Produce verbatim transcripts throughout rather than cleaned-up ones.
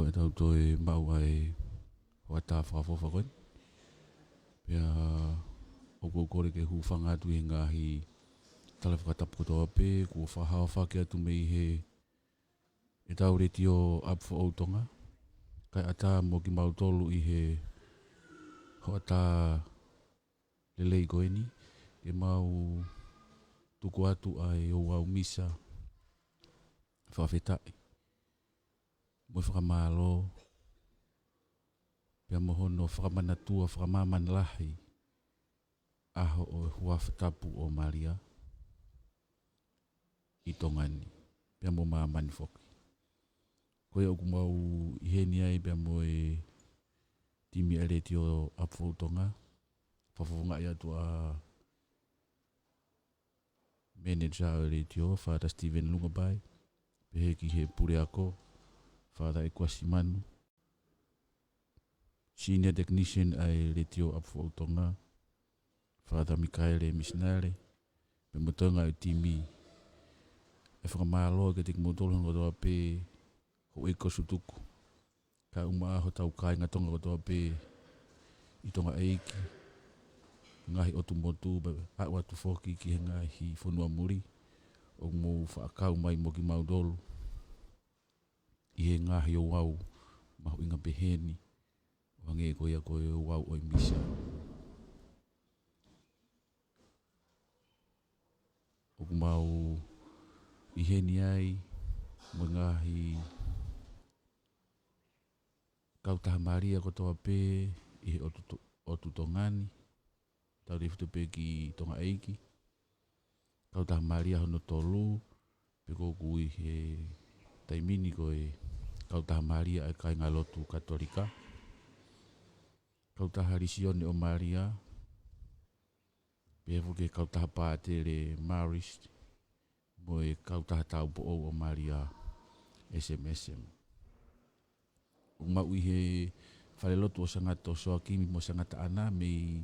Tau toe maʻu ʻa e hoʻatā fakaʻofoʻofa ko eni. Pea ʻoku ou kole ke hūfanga atu ʻi he ngaahi tala fakatapu kotoa pē kuo fakahaofaki atu mei he ʻetau Letiō ʻApifoʻou Tonga, kae ʻatā mo kimautolu ʻi he hoʻatā lelei ko eni, ke mau tuku atu ʻa e ouau misa fakafetaʻi mo e fakamālō, pea mo hono fakamanatua fakamāmani lahi ʻaho ʻo e huafa tapu ʻo Malia ʻi Tonga ni, pea mo māmani foki. Ko ia ʻoku mau ʻi heni ai pea mo e timi ʻa e Letiō ʻApifoʻou Tonga, fakafofongaʻi atu ʻa e manager ʻo e Letiō, Father Steven Lungabai, pehē ki he puleako, Father ʻEkuasi Manu, senior technician ʻa e Letiō ʻApifoʻou Tonga, Father Mikaele Misinale, pea mo e toenga ʻo e timi. ʻE fakamālō kiate kimoutolu hono kotoa pē, houʻeiki ko Sutuku, kae ʻumaʻā hotau kāinga Tonga kotoa pē ʻi Tonga ʻeiki, ngaahi ʻotu motu, pea aʻu atu foki ki he ngaahi fonua muli, ʻoku mou faʻa kau mai mo kimautolu ʻi he ngaahi ouau mahuʻinga pehē ni, ʻo hangē ko ia ko e ouau ʻo e misa. ʻOku mau ʻi heni ai mo e ngaahi kautaha Malia kotoa pē ʻi he ʻotu to-, ʻotu Tonga ni, tautefito pē ki Tonga ʻeiki. Kautaha Malia hono tolu, pe ko ʻoku ui he taimi ni ko e Kautaha Malia ʻa e Kāingalotu Katolika, Kautaha Lisione ʻo Malia, pehē foki ki he Kautaha Pātele Marist, mo e Kautaha Taupoʻou ʻo Malia, S M S M. ʻOku mau ʻi he falelotu ʻo Sangata ʻo Soakimi mo Sangata ʻAna mei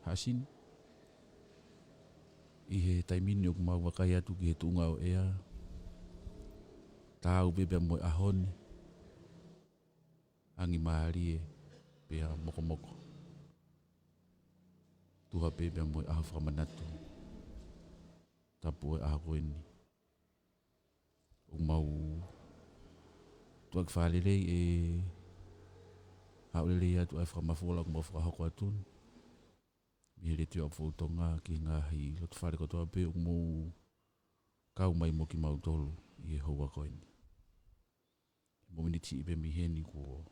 Haʻasini. ʻI he taimi ni ʻoku mau vakai atu ki he tuʻunga ʻo e ʻea, taau pē pea mo e ʻaho ni, ʻangi mālie pea mokomoko. Tuha pē pea mo e ʻaho fakamanatu tapu ʻo e ʻaho ko eni. ʻOku mau tuʻaki fakalelei ʻe haʻu lelei atu ʻa e fakamafola ʻoku mau fakahoko atu ni mei he Letiō ʻApifoʻou Tonga ki he ngaahi lotofale kotoa pē ʻoku mou kau mai mo kimautolu ʻi he houa ko eni. Mo miniti pē mei heni kuo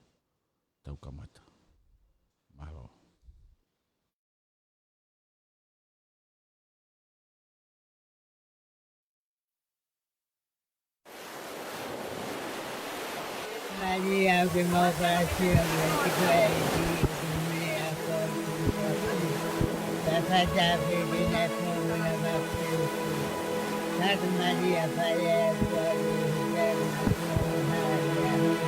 tau kamata. Mālō. Malia, ʻoku mau palasi ʻa e ʻEiki, ʻoku mea ko Tafata pē na ko na ma Santa Maria, Fale ʻa e Kualu, Maria, Maria,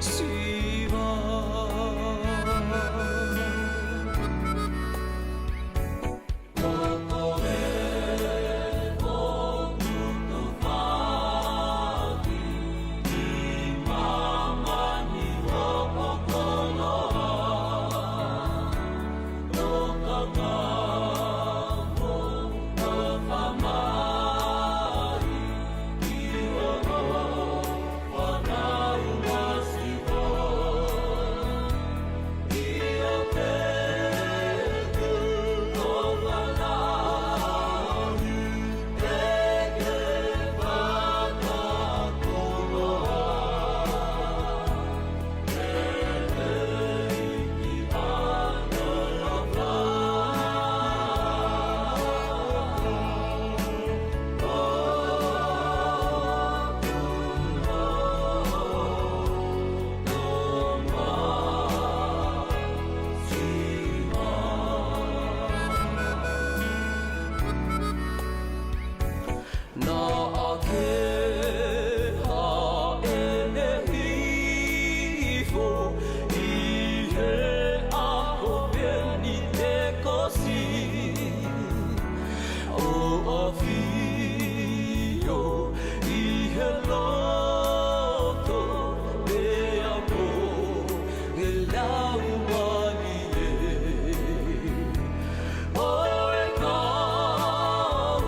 Siva. Naʻa ke hāʻele hifo ʻi he ʻaho Penitekosi, ʻo ʻafio ʻi he loto pea mo e Laumālie. ʻO e kau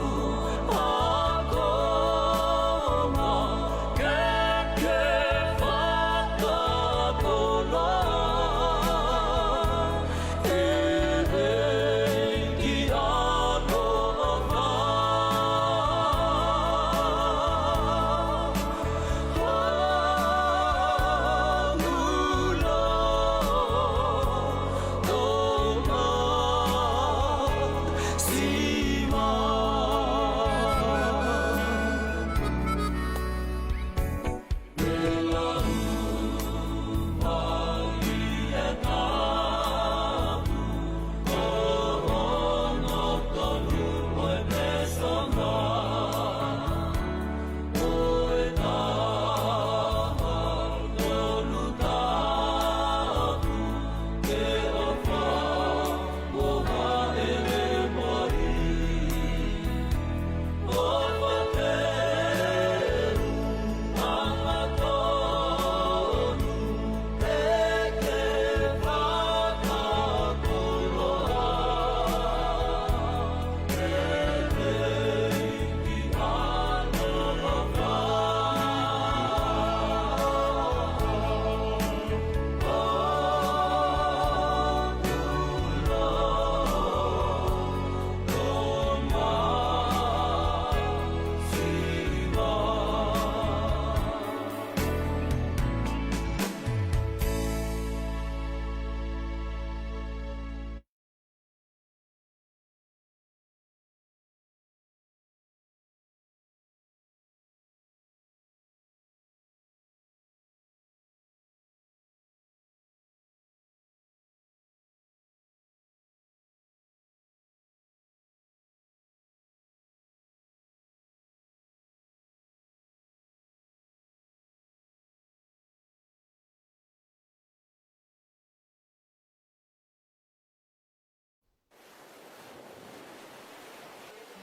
ākonga ke ke fakakoloa, ʻe ʻEiki ʻaloʻofa.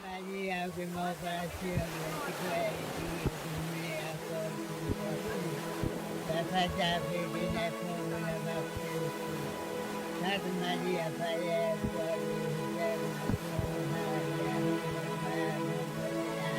Malia, ʻoku ke maʻu ʻa e fakafiefia, ʻoku ke ʻi he ʻEiki, ʻoku ke mei he ʻaho, ʻoku ke ʻi he ʻaho. Ka fata pe te na puna ma kuku. Ka te Malia, fale ʻa e kualu, te na puna ma ia, ma ia, ma ia.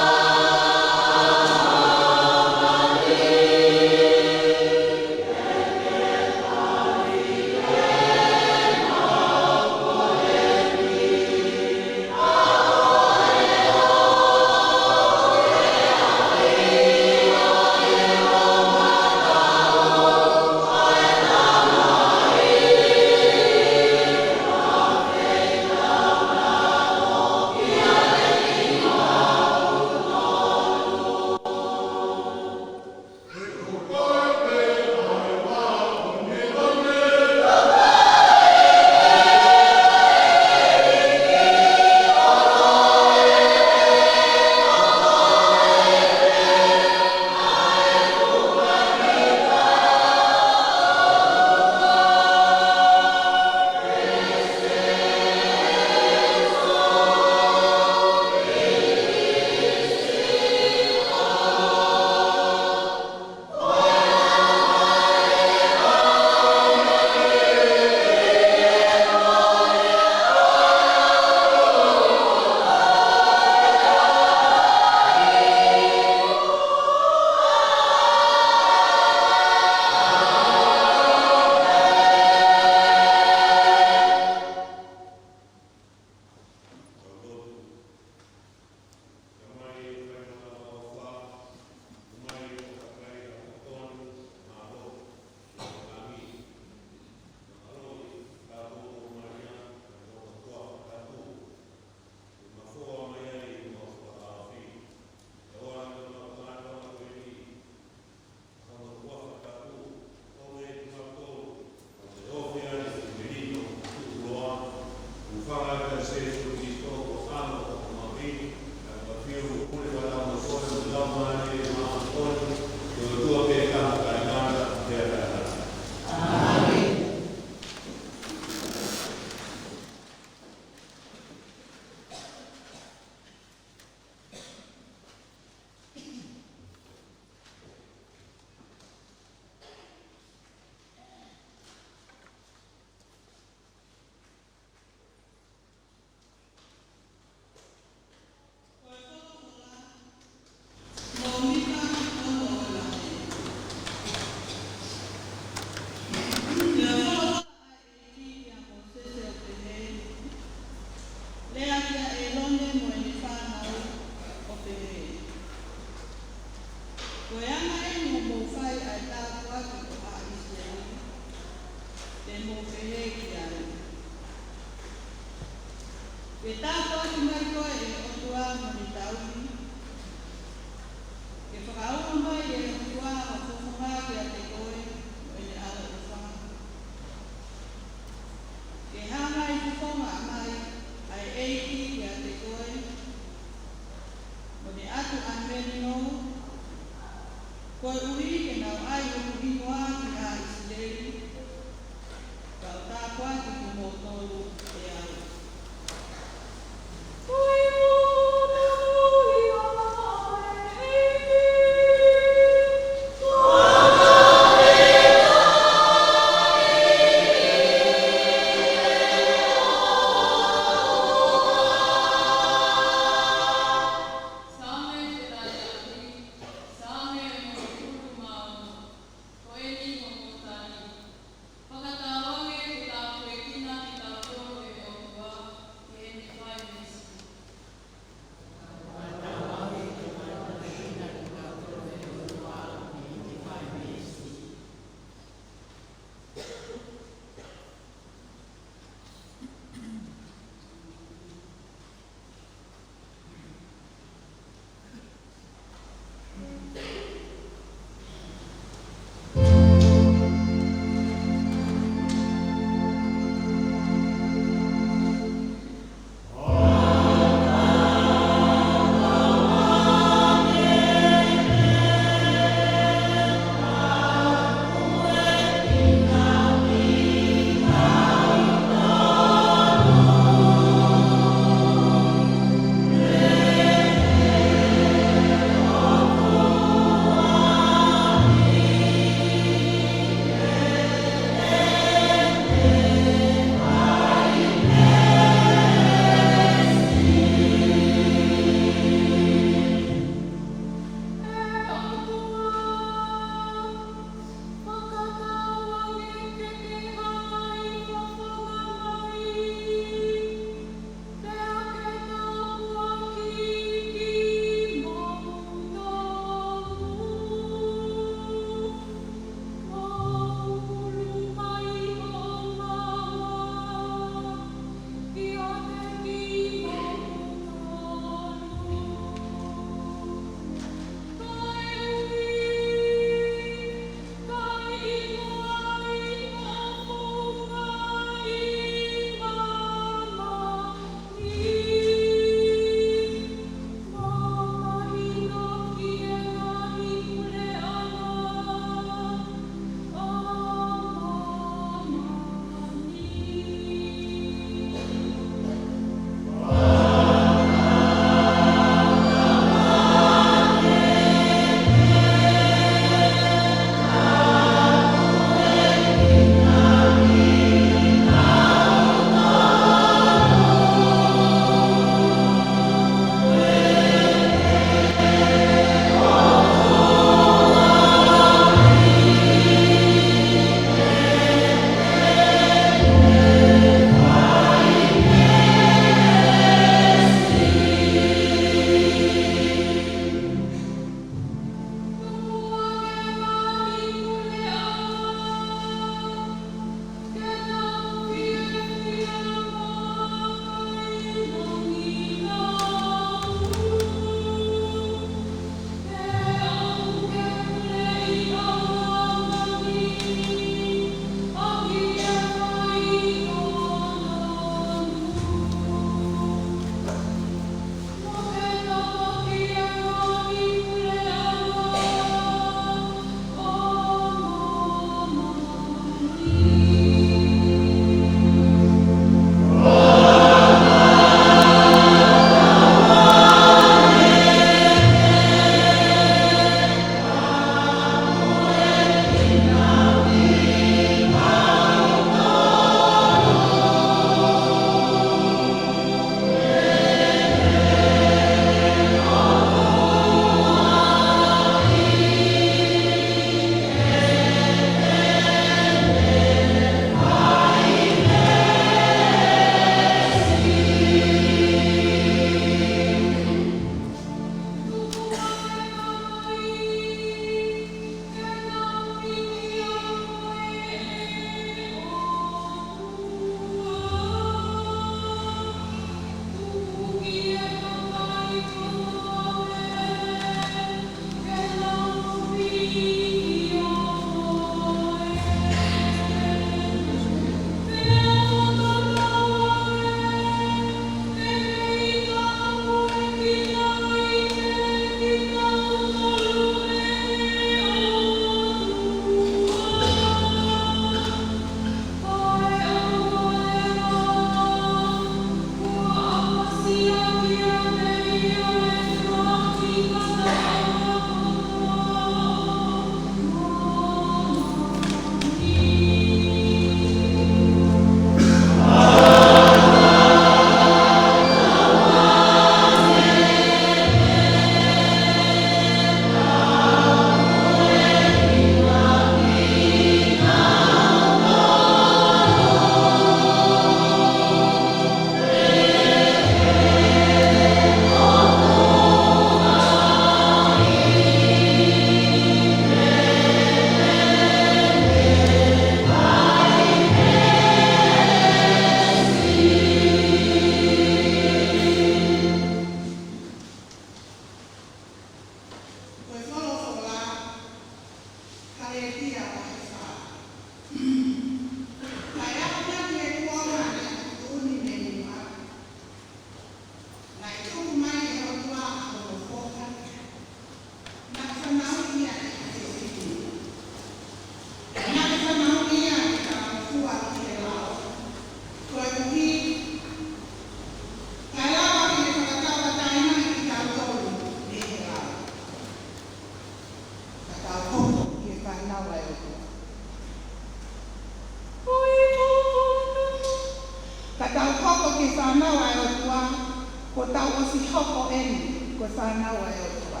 Tau ʻosi hoko eni ko e fānau ʻa e ʻOtua.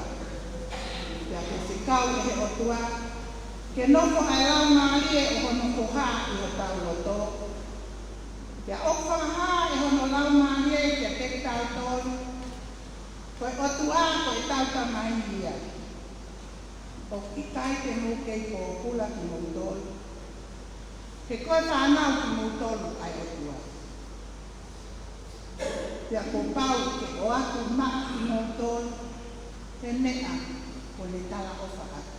Pea kuo fekau ʻe he ʻOtua ke nofo ʻa e Laumālie ʻo hono Foha ʻi hotau loto. Pea ʻoku fakahā ʻe hono Laumālie kiate kitautolu ko e ʻOtua ko ʻetau Tamai ia. ʻOku ʻikai te mou kei pōpula kimoutolu, he ko e fānau kimoutolu ʻa e ʻOtua. Pea kuo pau ke ʻoatu maʻa kimoutolu ʻa e meʻa kuo ne talaʻofa atu.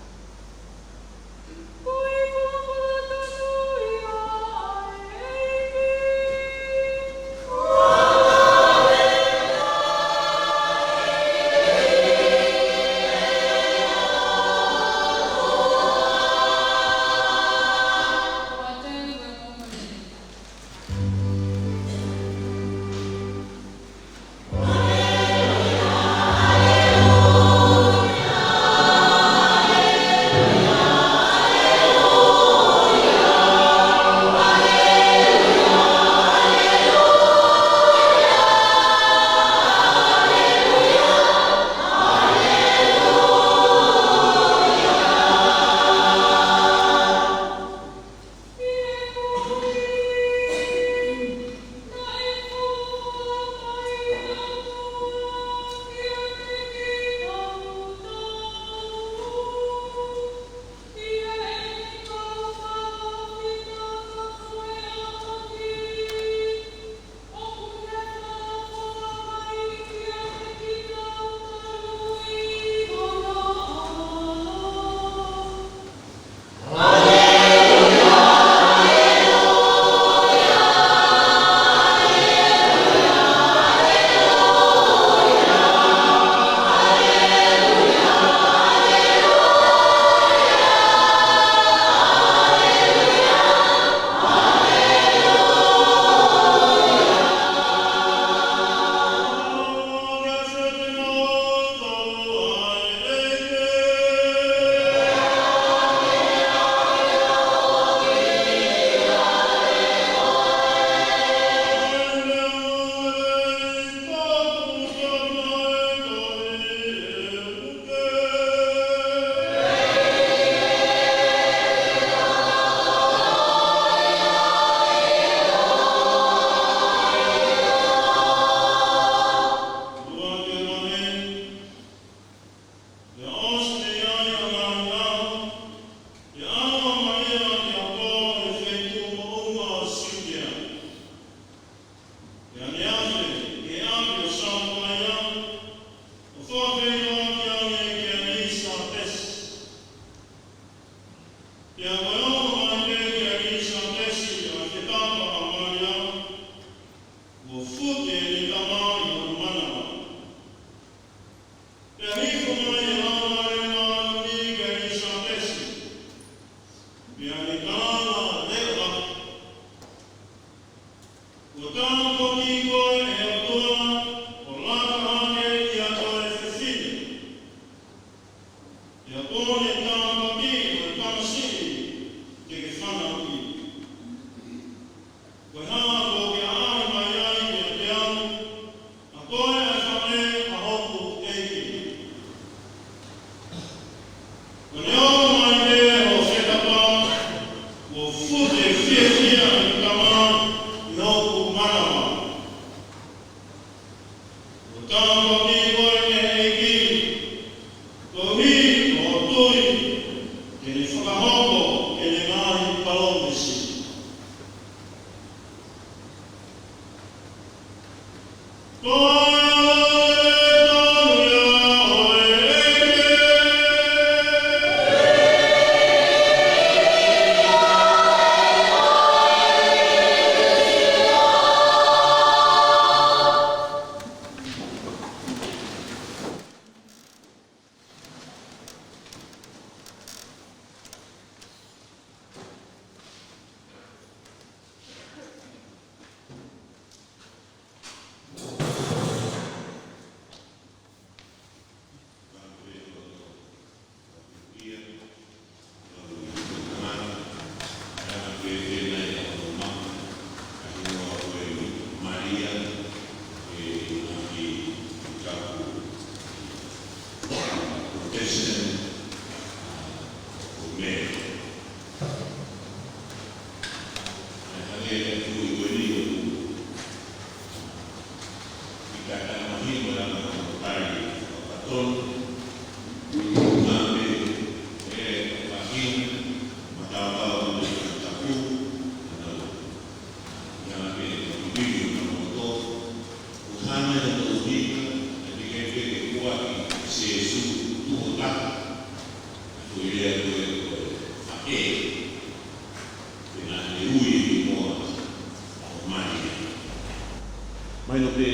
Mahino pē,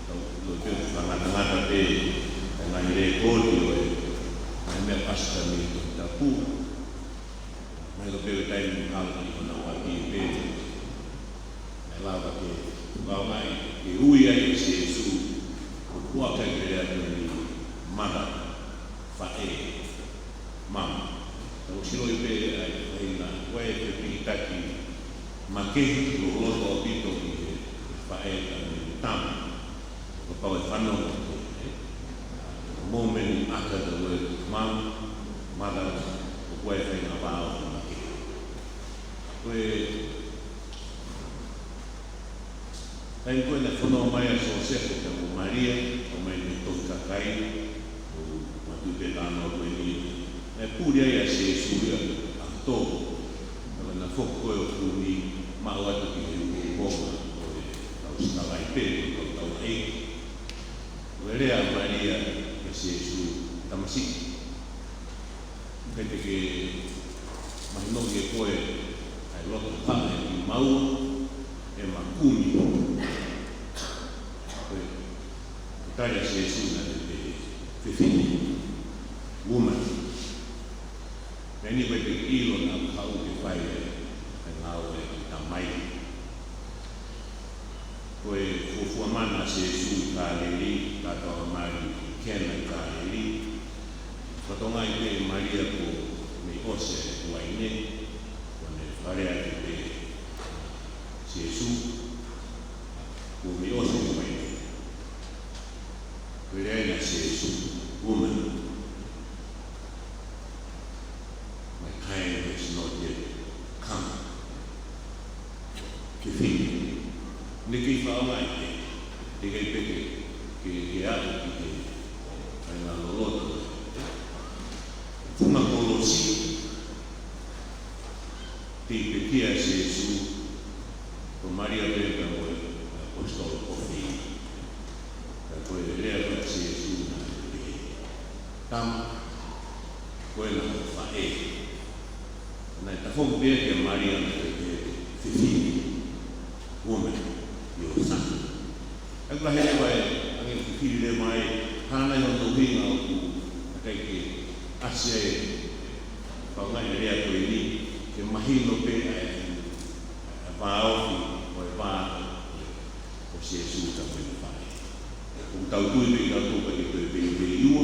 tau, tau pē, fakangatangata pē, ʻa e ngaahi lēkooti ʻo e, ʻa e meʻa pastor mei he Tohi Tapu. Mahino pē ʻa e taimi ʻoku ʻalu ki hona ʻapi pē, ʻe lava ke, lava mai, ke ui ai ʻe Sīsū, ʻo puaka ke lea ko eni mother, faʻē, mama. Tau sio pē ʻa e faʻahinga, ko e fepikitaki makehe loloto ʻaupito ki he faʻē ka mei he tama. Kapau ʻe fanongo, ē? Moment after the word mom, mother, ʻoku ʻi ai e faʻahinga vāofi makehe. Ko e taimi ko ē naʻe fononga mai ai ʻa Siosefa pea mo Malia, ʻo mai mei he tohi kakai, ʻo matu pē ka ano ko eni. Naʻe puli ai ʻa Sīsū ia ʻa tō, ka naʻa foki ko ē ʻo kumi maʻu atu ki he uponga ʻo e kau sikalaipe, ʻo e kau tauʻaʻi. ʻO lea ʻa Malia kia Sīsū, tamasiʻi. Pea te ke mahinoʻi ʻe koe ʻa e loto paʻanga ʻi maua ʻe ma kumi. Ko e tali ʻa Sīsū naʻe pehē, fefine, woman. Meʻa ni pē te ke ʻilo naʻa ku haʻu ke fai ʻa e ngāue ʻa e Tamai. Ko e fuofua mana ʻa Sīsū ʻi Kāleli, kātoanga mali ʻi Kena ʻi Kāleli. Fakatokangaʻi pē ʻe Malia kuo mei ʻosi e uaine, kuo ne fakalea atu pē Sīsū, kuo mei ʻosi e uaine. Ko e lea ʻa Sīsū, woman, my time has not yet come. Fefine. Ne kei faʻa ʻai pē, te ke peke, ke, ke aʻu ki he, ʻa e ngaahi loloto. Funga kolosi, tei pekia ʻa Sīsū, ko Malia pē pea mo e ʻaposetolo ko Filipe. Ka ko e lea ʻa Sīsū naʻe pehē, tama, ko ena ho faʻē. Naʻe tafoki pē kia Malia naʻe pehē, fefine, woman, your son. ʻOku lahi leva e, ʻa e fefine leva ē, hangē ko hono ʻuhinga ʻoku ʻikai ke ʻasi ai, pau ngai e lea ko eni, ke mahino pē ʻa e, ʻa e vāofi, ʻo e vā, ʻo Sīsū ka ko e faʻē. ʻOku tau tui pē kitautolu ʻikai ke toe pē pē ua,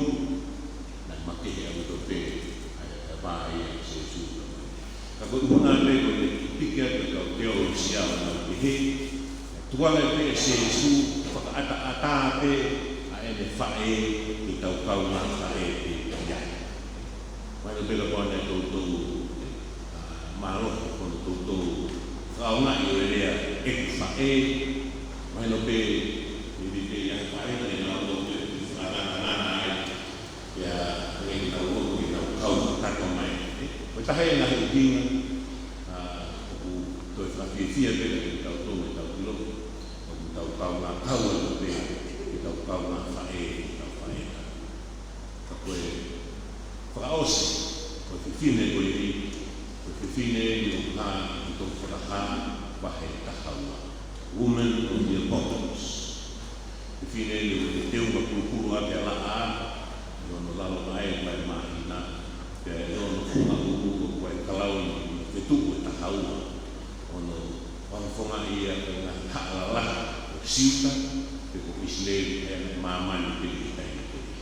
naʻe makehe ʻaupito pē ʻa e, ʻa e vā ia ʻo Sīsū ka ko e. Ka ko e ʻuhinga pē ko e piki atu ʻa e kau teolosia ʻo nau pehē, tuku ange pē ʻe Sīsū, fakaʻataʻatā pē ʻa ʻene faʻē, ke tau kaungā faʻē pē ia. Mahino pē kapau naʻe toutou, ʻa, mālohi ko hono toutou fakaʻaongaʻi ʻo e lea ʻeku faʻē, mahino pē, ʻe pehē ʻa e faʻē naʻe ngalo pē, ʻe fakangatangata ai. Pea ʻoku ʻikai ke tau loto ke tau kau kakato mai. Ko e taha ia e ngaahi ʻuhinga, ʻa, ʻoku toe fakafiefia pē kiate kitautolu ʻetau ʻilo, ʻoku tau kaungā kau atu pē, ke tau kaungā faʻē, ke tau faʻē. Ka ko e fakaʻosi, ko e fefine ko eni, ko e fefine eni ʻoku hā ʻi he tohi Fakahā vahe taha ua. Woman of the Apocalypse. Fefine eni ʻoku teunga kulukulu ʻaki ʻa e laʻā, ʻi hono lalo vaʻe ʻoku ʻi ai e māhina, pea ʻi hono funga ʻulu ʻoku ʻi ai e kalauni, fetuʻu ʻe taha ua, ʻo hono fakafofongaʻi ia ʻe he ngaahi hala lahi ʻo Siuta, pe ko ʻIsileli, ʻa ia naʻe māmani pē ʻi he taimi ko ia.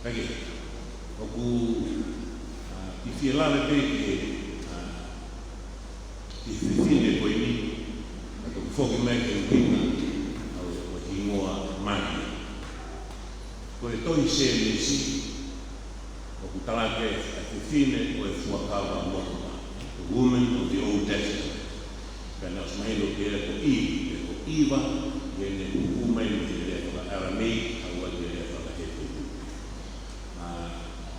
Kae kehe, ʻoku, ʻa, fie lave pē ki he, ʻa, ki he fefine ko eni, naʻe toki foki mai ki he ʻuhinga ʻo e, ʻo e hingoa Malia. Ko e tohi Sēnesi, ʻoku talaki ʻa e fefine ʻo e Fuakava Motuʻa, the woman of the Old Testament. Pea naʻe ʻosi mahino pē ko ʻIvi, pe ko ʻIva, ʻi heʻene hū mai mei he lea faka-ʻAramaic, ʻalu atu ki he lea faka-Hepelū. ʻA,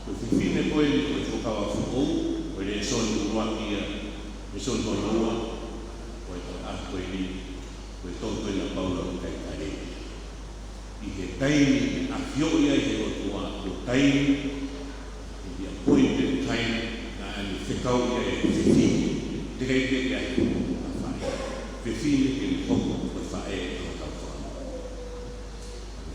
ko e fefine ko eni ʻo e Fuakava Foʻou, ko e lēsoni ʻuluaki ia, lēsoni hono ua, ko e tohi ʻaho ko eni, ko e tohi ko eni ʻa Paula ki he kakai Kalētia. ʻI he taimi ʻe ʻafioʻi ai ʻe he ʻOtua ko e taimi, the appointed time, naʻa ne fekauʻi ai e fefine. Teʻeki ai ke ʻi ai ha faʻē. Fefine ke ne hoko ko e faʻē ʻo hotau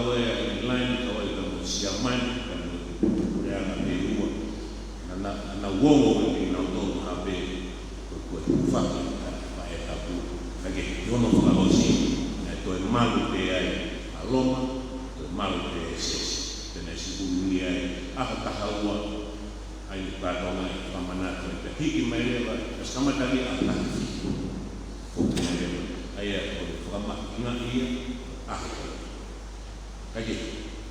kau ai ʻa ʻIngilaine, kau ai pea mo Siamane, pea mo e puleʻanga pē ʻe ua. Naʻa, naʻa, naʻa nau ongo ʻe kinautolu ha pē ko, ko e hūfaki ʻa e faʻē tapu. Kae kehe, ʻi hono fakaʻosi, naʻe toe malu pē ai ʻa Loma, toe malu pē ʻa e Siasi. Pea naʻe sīpinga ai, ʻaho taha ua, ʻa ia ko e Tonga ʻi he fakamanatu ai pē hiki mai leva, ʻosi kamata leva ʻaho taha fitu. Foki mai leva, ʻa ia ko e fakamahuʻingaʻia, ʻaho taha. Kae kehe,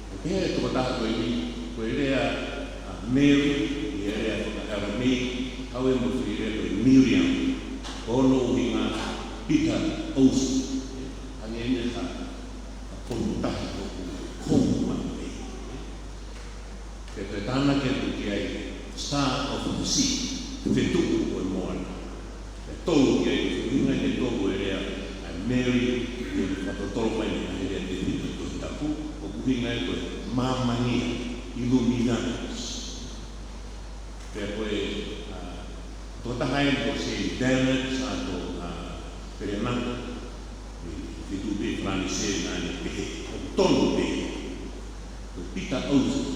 ʻoku pehē ʻe he tokotaha ko eni, ko e lea ʻa Mary, ʻi he lea faka-ʻAramaic, ʻoku ʻi ai mo e foʻi lea ko e Miriam, ko hono ʻuhinga Peter Osen, hangē eni ha, ha potu tahi ʻoku hou mai. Pea ko e tānaki atu ki ai, Star of the Sea, Fetuʻu ʻo e Moana. Pea tolu ki ai, ʻuhinga ke tolu e lea ʻa Mary, ʻi he fakatotolo mai ʻa e lea tefito ʻi he Tohi Tapu, ʻoku ʻuhinga ia ko e Māmani, Illuminatus. Pea ko e, ʻa, tokotaha eni ko Saint Bernard, ʻa, ko, ʻa, Perenata, ʻi he feituʻu pē Falanisē naʻa ne pehē, ʻoku tonu pē, ko Peter Osen,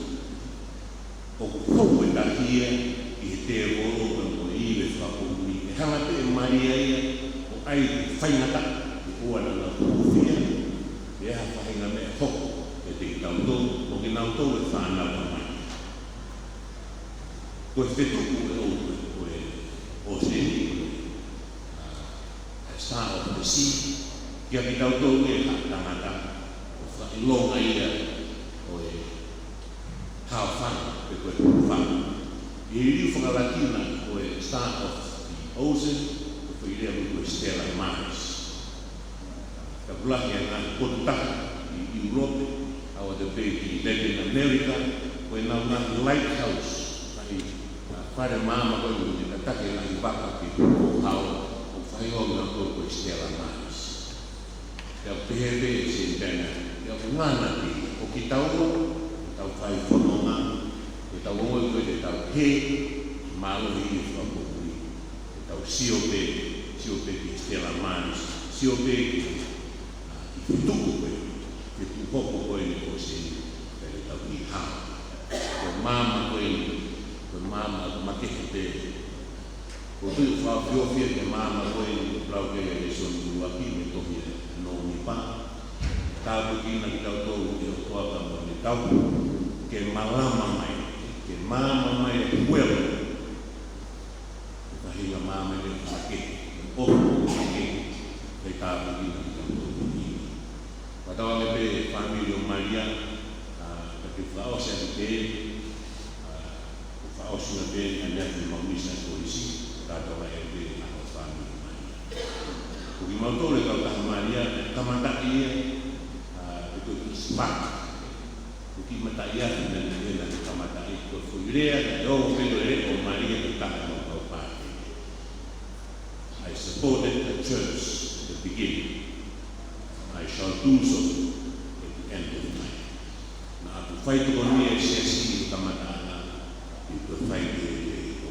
ʻoku hou e tahi ia ʻi he tēvolo pea mo e ivi fakapoʻuli, ʻe hanga pē ʻe Malia ia ʻo ʻai ke faingataʻa, ʻi he ʻoua naʻa nau hūfia, ʻi ha faʻahinga meʻa hoko kiate kitautolu, mo kinautolu e fānau ʻa Malia. Ko e fetuʻu ʻe ʻOtu, ko e ʻōseni, ko e, ʻa, ʻa e Star of the Sea, kiate kitautolu ʻe ha tangata, ʻoku fakaʻilonga ia ʻo e haofanga, pe ko e hūfanga. ʻI he liliu faka-Latina ko e Star of the Ocean, ko e foʻi lea ko e Stella Maris. Ka ʻoku lahi ʻa e ngaahi potu tahi ʻi ʻIulope, ʻoku ʻoatu pē ki Latin America, ko ʻenau ngaahi lighthouse, ngaahi, ʻa, fale maama ko ē ʻoku ne tataki e ngaahi vaka ke hū ʻo hao, ʻoku faʻahinga ko e Stella Maris. Pea ʻoku pehē pē ʻe Saint Bernard, pea ʻoku ngana pē, ko kitaua, ko ʻetau fai fononga, ko ʻetau ongoʻi ko ē te tau hē, mālohi ʻi he fakapoʻuli. Ke tau sio pē, sio pē ki he Stella Maris, sio pē ki he, ʻa, ʻi he fetuʻu ko ē, fetuʻu hoko ko ē ʻi he ʻōseni, pea ke tau kei hao. Ko e maama ko ē, ko e maama makehe pē. ʻOku ou tui ʻoku fakafiefia ki he maama ko ē, ʻoku lau ki ai ʻa e lēsoni ʻuluaki mei he tohi ʻa Nōmipa. Tāpuekina kitautolu ʻe he ʻOtua pea mo ʻene tauhi, ke malama mai, ke Maama mai e kuelo. Ko e faʻahinga maama ia ʻoku makehe, ʻoku makehe, ʻe tāpuekina kitautolu. Fakatauange pē fāmili ʻo Malia, ʻa, ka ke fakaʻosi atu pē, ʻa, ʻo fakaʻosi mai pē ʻa e ʻaneafi mo e misa ko isi, kātoa mai pē ʻa e fāmili ʻo Malia. Ko kimautolu e kautaha Malia, kamataʻi ia, ʻa, ʻe ko e kiʻi spark. Ko e kiʻi mataʻi afi naʻe, naʻe, naʻe kamataʻi, ko e foʻi lea naʻe ʻomai pē ko e leʻo ʻo Malia ko e taha ʻo e kau pātene. I supported the church at the beginning. I shall do so at the end of time. Naʻá ku faitokonia e siasi ʻi he kamataʻanga, ʻi he fai ke, ke, ke,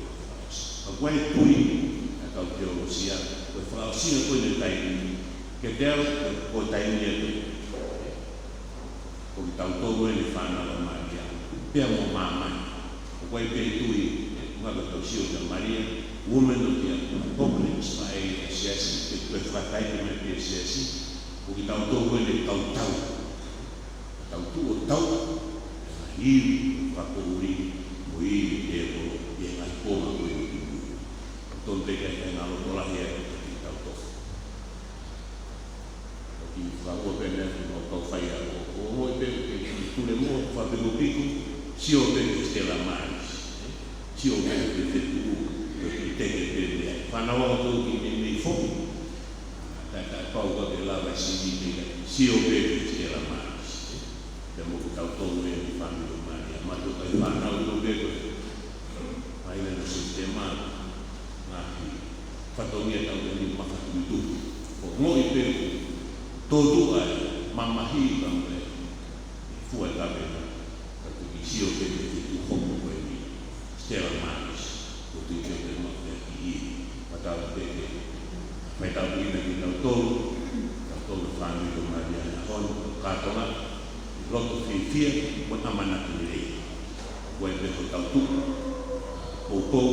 ka ko e tui ʻa e kau teolosia, ko e fakaʻosinga ko eni e taimi, ke te au, ko e taimi atu. Ko kitautolu eni fānau ʻa Malia, pea mo māmani. ʻOku ʻi ai pē tui, ʻe, ʻuhinga ko ʻetau sio kia Malia, women of the apocalypse, ʻa e siasi, ʻe, ʻe fakataite mai pē siasi, ko kitautolu eni kau tau. Tau tuʻu ʻo tau, ʻa e ivi, fakapoʻuli, mo e ivi, ʻe, mo e ngaahi konga ko eni. Tonu pē ke ʻi ai ha loto lahi ʻa kitautolu. ʻOku ou fakaʻuta pē meʻa ʻoku mau kau fai ʻa, ʻo, ʻo, ʻo, ʻi he, ʻi he, ʻi he pule mo, fakapikopiko, sio pē ki he Stella Maris. Sio pē ki he fetuʻu, ʻo, ʻi he teke pē meʻa. Fānau ʻa tau ki he meimei foʻi. Ka, ka, pau ka ke lava e sivi pē ka, sio pē ki he Stella Maris. Pea mo kitautolu eni fāmili ʻo Malia. Mātuʻaki fānau tō pē ko e. ʻAi lena si te ma. Ngaahi fatongia tau eni makatuʻutuʻu. ʻO ngoi pē ʻoku tōtuʻa e mamahi ka mo e fua e tāpena. Ka toki sio pē ki he fetuʻu hoko ko eni. Stella Maris. Ko e tui pē ke ma pē ki i. Matau pē ke. Mai tau ina kitautolu. Tautolu fāmili ʻo Malia na hon. Kātoa. Loto fiefia. Mo e ʻamanaki lelei. Ko e meʻa ʻoku tau tuʻu, poupou,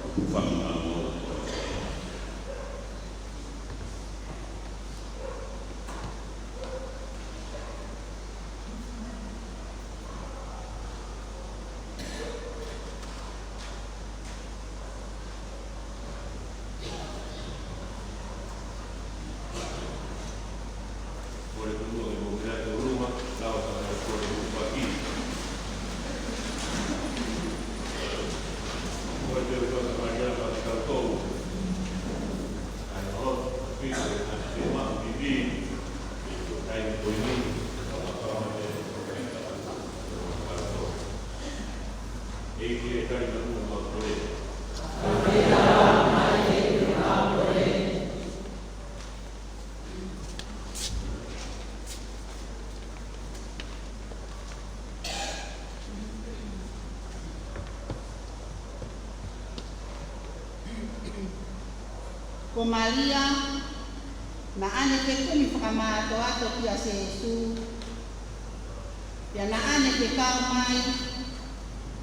ʻoku fakaʻamu. Ko Malia, naʻá ne fekumi fakamātoato kia Sēsū, pea naʻá ne fekau mai,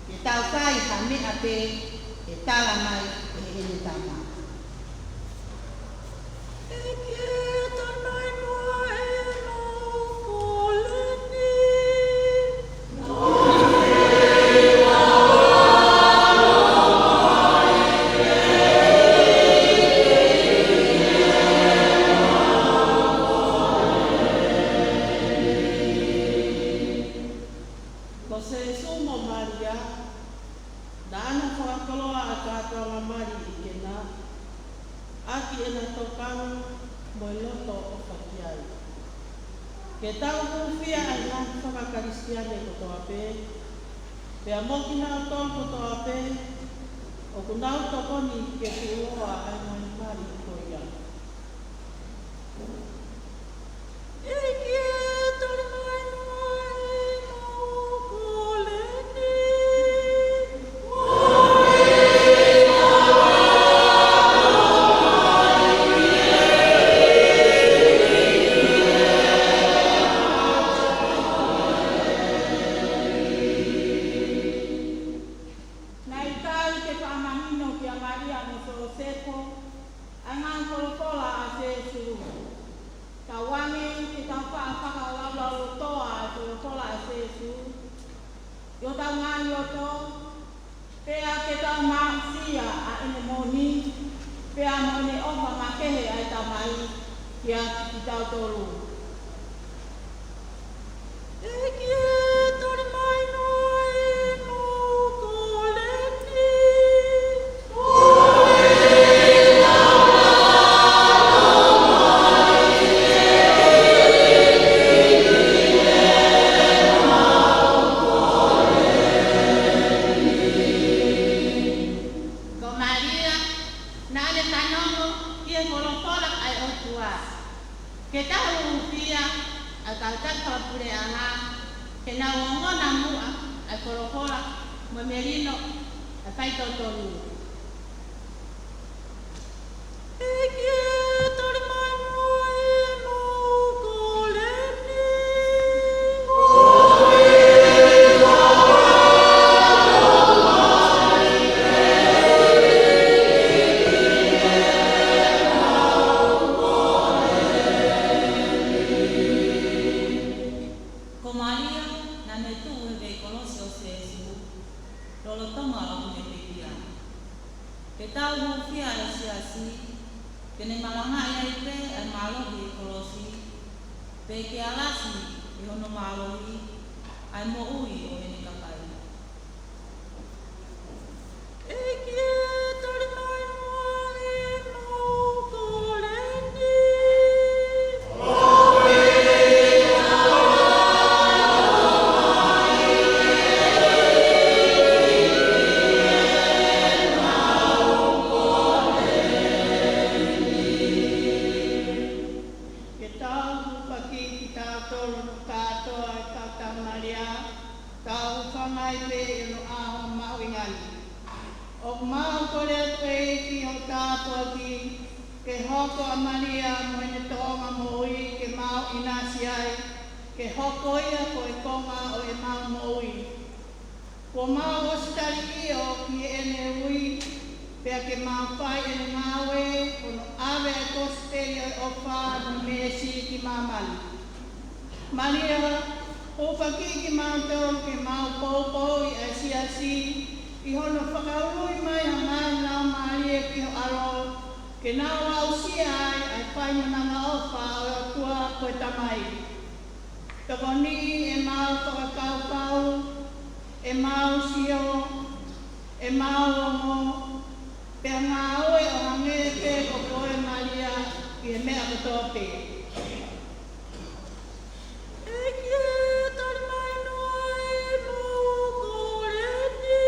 ke tau fai ha meʻa pē ʻe tala mai ʻe heʻene Tamai. Ko Sēsū mo Malia, naʻá na fakakoloa ʻa e kātoanga mali ʻi Kena, ʻaki ʻena tokanga mo e loto ʻofa ki ai. Ke tau hūfia ʻa e ngaahi faka-Kalisitiane kotoa pē, pea mo kinautolu kotoa pē ʻoku nau tokoni ke tuʻuloa ʻa e ngaahi mali ko ia. Naʻe ʻikai ke fakamahino kia Malia mo Siosefa ʻa e ngaahi folofola ʻa Sēsū. Tauange ke tau faʻa fakalaulaulotoa ʻa e folofola ʻa Sēsū ʻi hotau ngaahi loto, Pea ke tau maʻusia ʻa ʻene moʻoni, pea mo ʻene ʻofa makehe ʻa e Tamai kiate kitautolu. ʻEiki ē, tali mai noa ʻemau kole ni. Ko Malia, naʻa ne fanongo ki he folofola ʻa e ʻOtua. Ke tau hūfia ʻa e kau taki fakapuleʻanga, ke nau ongona muʻa ʻa e folofola mo e melino ʻa e faitotonu. ʻEiki ē, tali mai noa ʻemau kole ni. Ko Malia, naʻa ne tuʻu he veʻi kolosi ʻo Sēsū, lolotonga ʻoku ne pekia. Ke tau hūfia ʻa e siasi, ke ne malangaʻi ai pē ʻa e mālohi ʻo e kolosi, pea ke alasi ʻe hono mālohi ʻa e moʻui ʻo ʻene kakai. ʻEiki ē, tali mai noa ʻemau kole ni. Ke tau hūfaki kitautolu kātoa ʻa e kau tama Malia, tau hūfanga ai pē ʻi hono ʻaho mahuʻinga ni. ʻOku mau kole atu ʻEiki ho tāpuaki, ke hoko ʻa Malia mo ʻene tōʻonga moʻui ke mau ʻinasi ai, ke hoko ia ko e konga ʻo ʻemau moʻui. Kuo mau ʻosi tali ʻio ki heʻene ui, pea ke mau fai ʻene ngāue, hono ʻave ʻa e kosipeli ʻo e ʻofa mo e meesi ki māmani. Malia, hūfaki kimautolu ke mau poupouʻi ʻa e siasi ʻi hono fakaului mai ha ngaahi laumālie ki ho ʻAlo, ke nau aʻusia ai ʻa e fai manavaʻofa ʻo e ʻOtua ko e Tamai. Tokoniʻi ʻemau fakakaukau, ʻemau sio, ʻemau ongo, pea ngāue ʻo hangē pē ko koe Malia ʻi he meʻa kotoa pē. ʻEiki ē, tali mai noa ʻemau kole ni.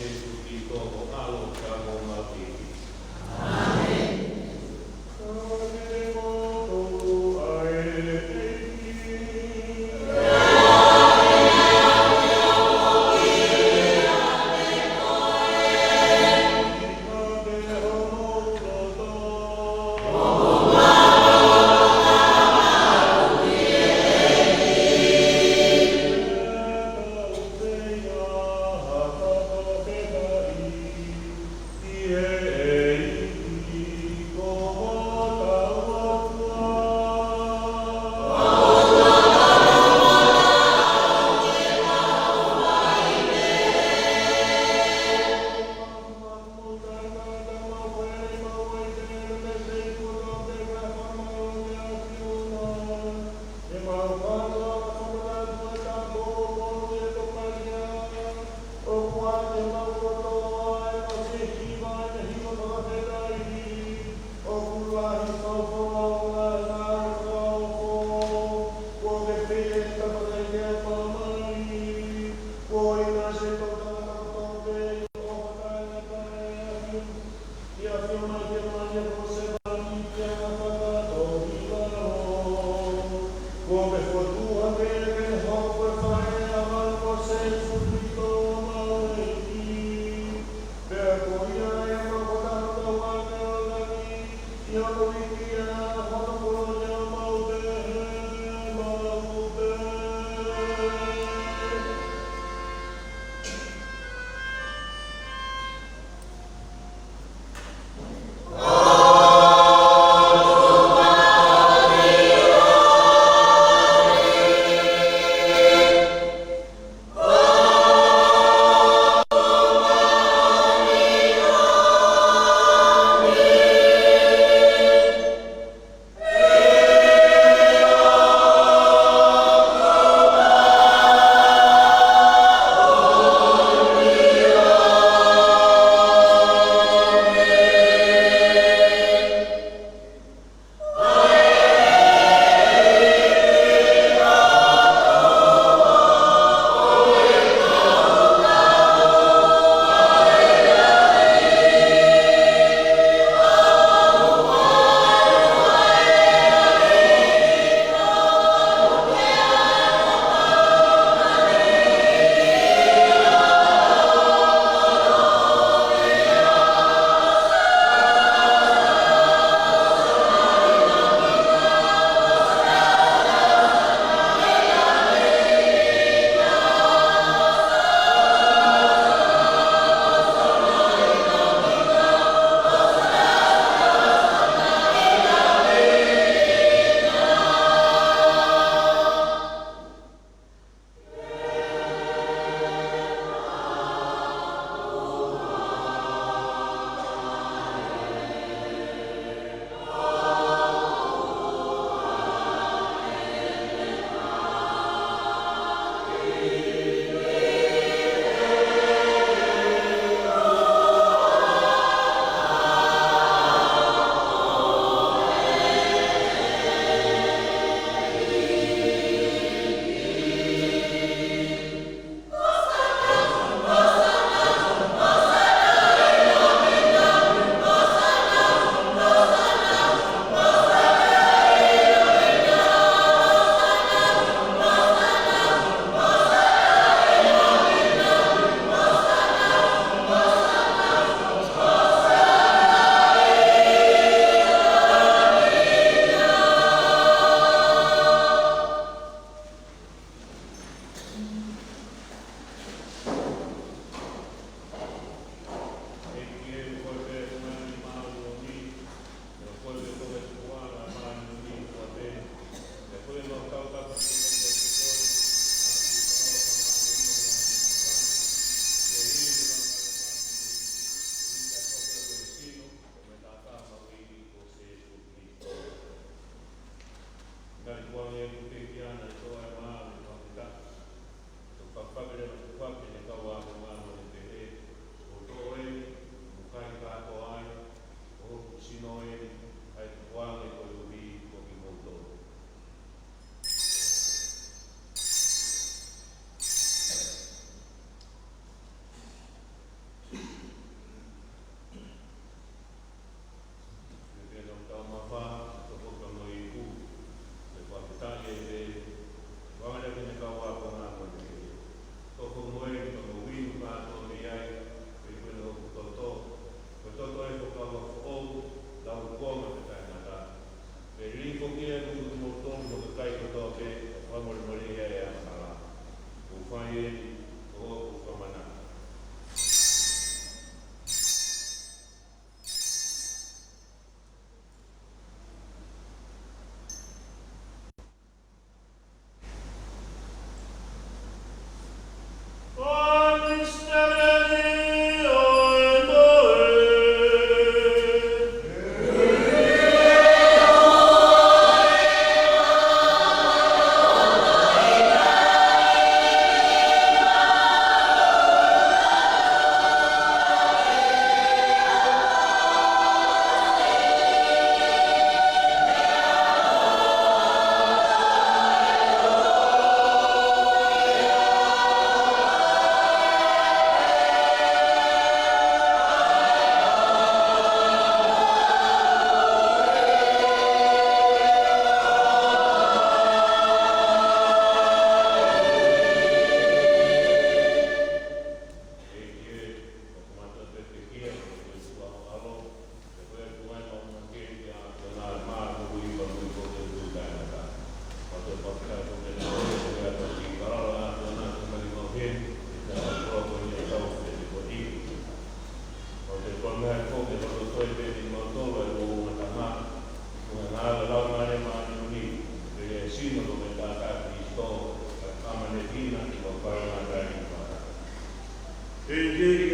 Sēsū Kalaisi ko e ʻAlo ʻo hotau Mafimafi.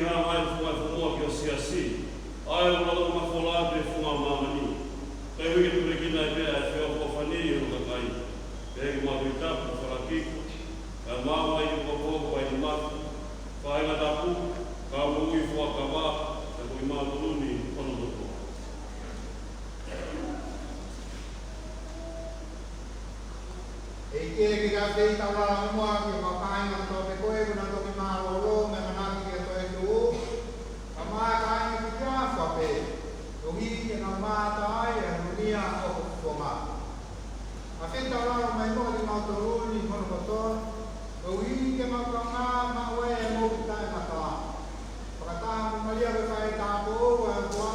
Ngāue ʻa e funga ʻo e fonua ki ho siasi, ʻa ia ʻoku lava ke mafola atu e funga ʻo māmani. Kae ʻuhi ke tulekina ai pē ʻa e feʻofoʻofani ʻo hono kakai. Pea ke mau tui tapu, falakiko, kae maama ʻi he kokoa ko e mafi, faʻahinga tapu, kae moʻui fuakava, kae ko kimautolu ni hono kotoa. ʻEiki, ke ke afeʻi taulala muʻa ki he kāinga kotoa pē ko ē kuo nau toki mālōlō mo e ʻamanaki ki he toetuʻu. Kae ʻumaʻā e kāinga ki he ʻaho pē, koeʻuhi ke nau mamata ai ʻa e ʻunuʻunu ʻo ho fofonga. Afeʻi taulala mai muʻa kimautolu ni hono kotoa, koeʻuhi ke mau kaungā maʻu ai e moʻui taʻengata. Fakataha mo Malia ko e faʻē tāupoʻou ʻa e ʻOtua,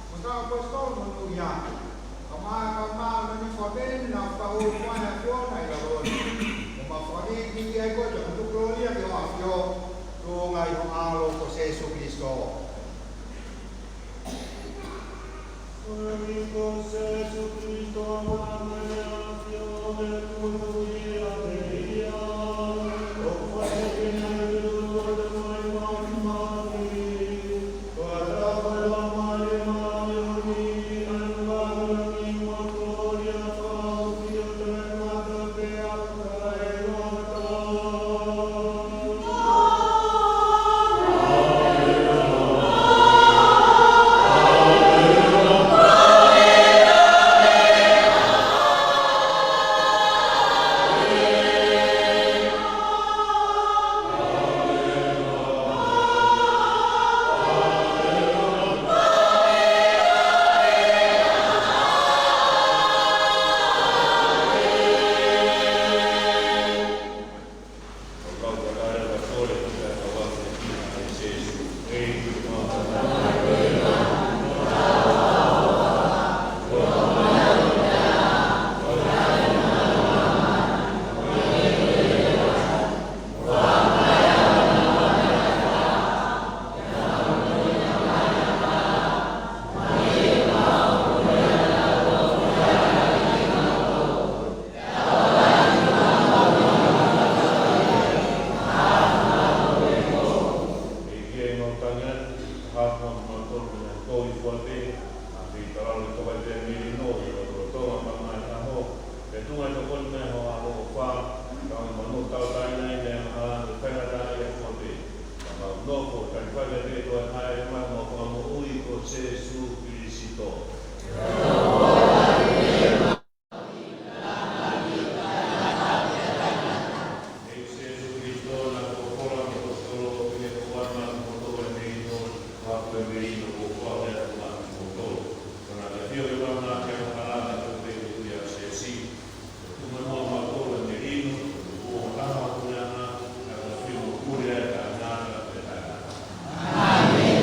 mo e kau ʻaposetolo monūʻia, kae ʻumaʻā e kau māʻoniʻoni kotoa pē naʻa nau fakahoko ʻa e ʻAfiona ʻi lalo ni. Ko ʻemau fakafeʻiloaki ʻa e kotoa ʻoku tukulōlia ki hoʻo ʻAfio, tuʻunga ʻi ho ʻAlo ko Sēsū Kalaisi. ʻEiki, ʻoku mau tangi atu ki he haʻahaʻa ʻo kimautolu ko eni ʻoku tō hifo pē, ʻa e fai taulala ʻi he toka pē melino ʻi he lotolotonga ʻo e māmani ʻaho, pea tuʻunga ʻi he tokoni mai ho ʻAlo ʻofa, kae ʻoua ke mau nofo tauʻatāina ʻi he angahala, ka ke faingataʻaʻia hifo pē. Ka mau nofo talipai pē ʻi he toe haʻele mai homau Fakamoʻui ko Sēsū Kalaisi. ʻEiki Sēsū Kalaisi, naʻa ke folofola ki he ʻaposetolo, ko e ʻOtua maʻamoutolu ʻa e melino, ko e melino kuo fai ʻe he ʻOtua maʻamoutolu. Ko ʻene ʻafio ke maʻu ʻa e angahala, ko e ʻuhinga ia ʻo e siasi. Ko e tuʻunga maʻamoutolu ʻa e melino, ko e tuʻunga ʻo e puleʻanga, ko e ʻafio mo e pule ʻa e taʻengata pea taʻengata.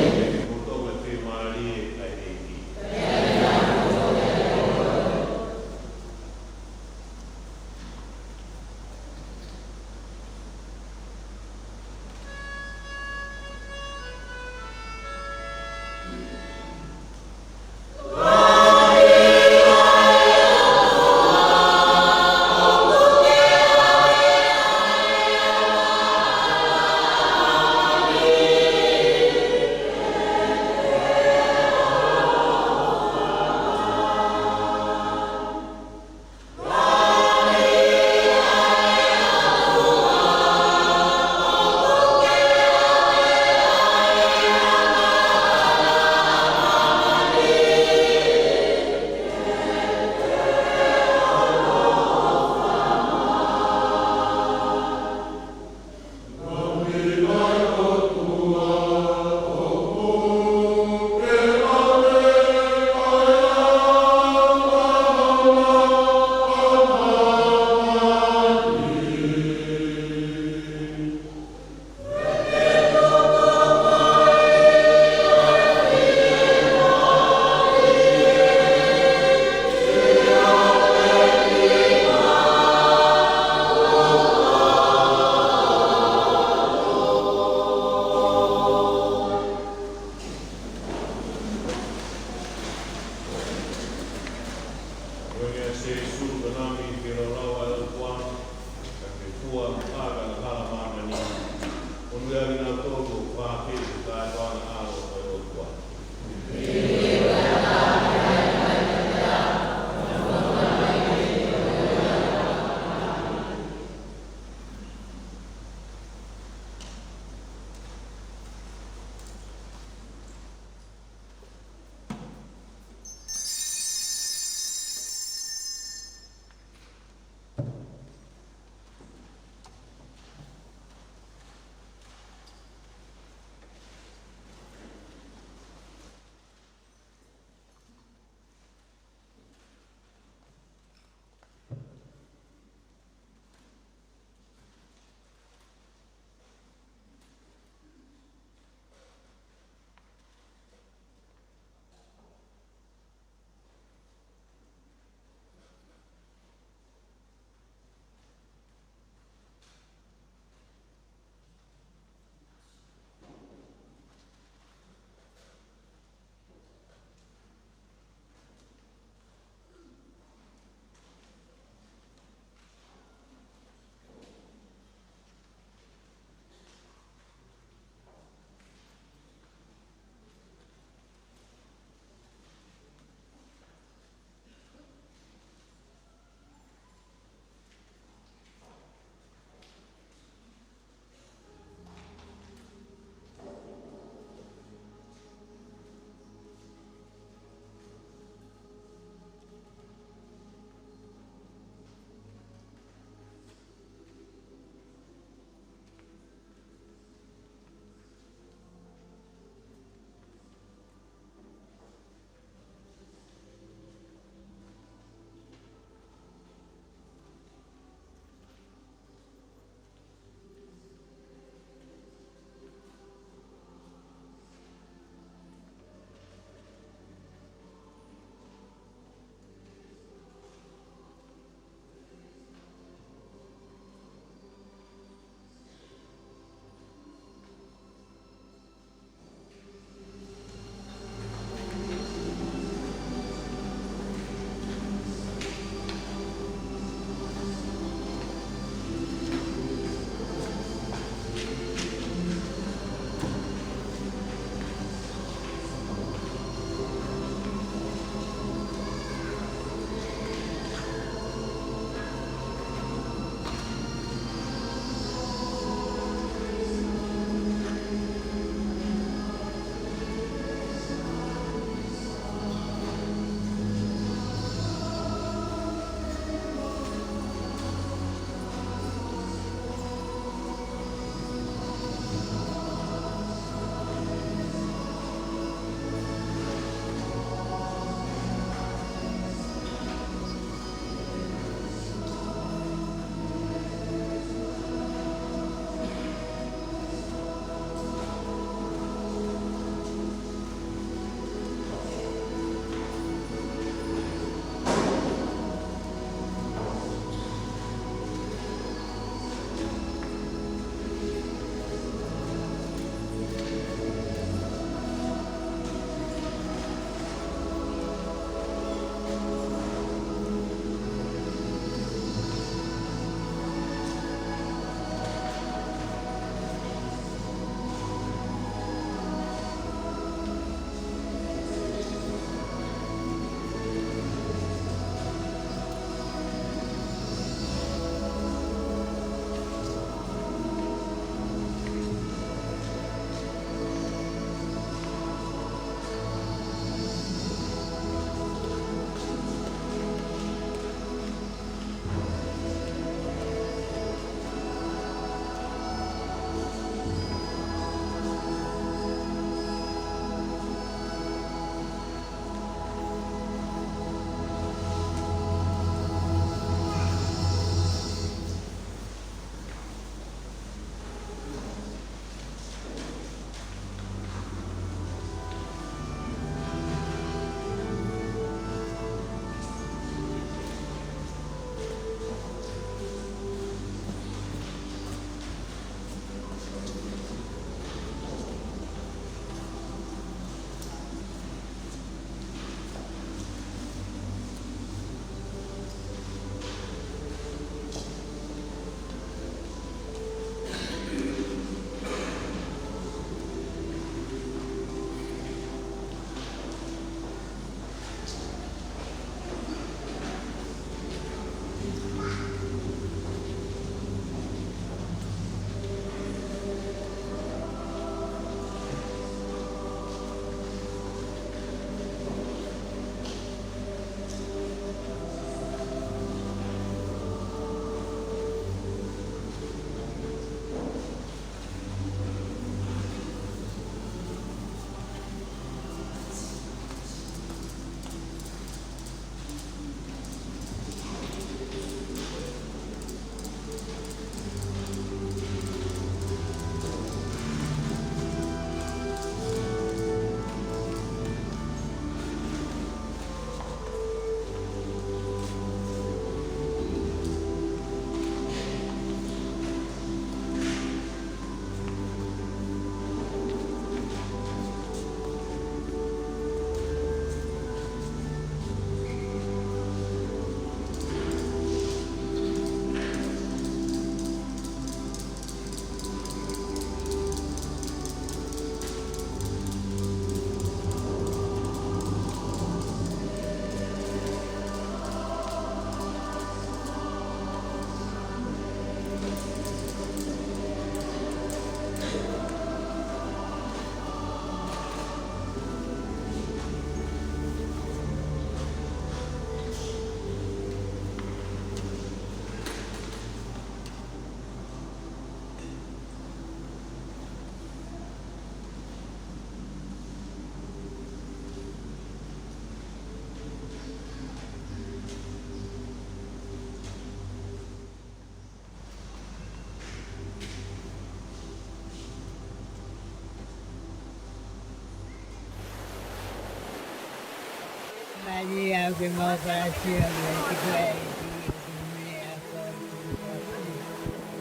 Maria, ʻoku mau palesio mai ki he ʻEiki, ʻoku ne akoʻi.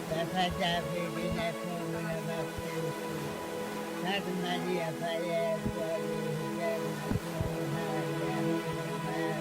Tafatapi ki he fonu na papitisi. Santa Maria, Faʻē ʻa e ʻOtua, ʻoku ke maʻu ʻa e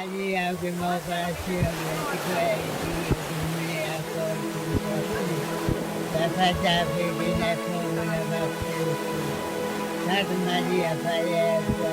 Malia ʻoku ke mau palasi ʻo ke ʻEiki ʻoku ke muimui ʻa koe ki he motuʻa. Pea fakafetaʻi ki he ʻEiki ʻi he ʻaho ni. Sangata Malia, faʻē ʻa e ʻOtua,